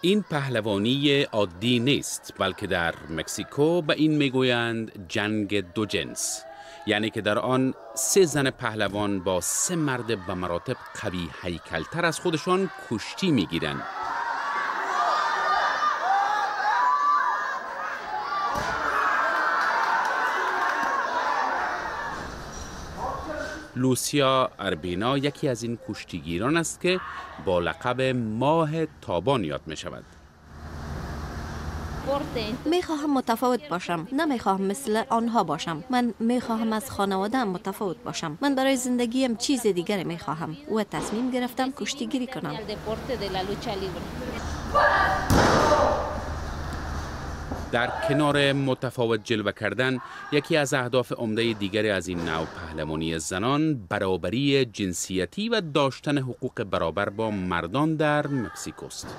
این پهلوانی عادی نیست، بلکه در مکزیکو به این میگویند جنگ دو جنس، یعنی که در آن 3 زن پهلوان با 3 مرد به مراتب قوی هیکلتر از خودشان کشتی میگیرند. لوسیا اربینا یکی از این کشتیگیران است که با لقب ماه تابان یاد می شود. می خواهم متفاوت باشم، نمی خواهم مثل آنها باشم. من می خواهم از خانواده‌ام متفاوت باشم. من برای زندگیم چیز دیگر می خواهم و تصمیم گرفتم کشتیگیری کنم. در کنار متفاوت جلوه کردن، یکی از اهداف عمده دیگری از این نوع پهلوانی زنان برابری جنسیتی و داشتن حقوق برابر با مردان در مکزیکو است.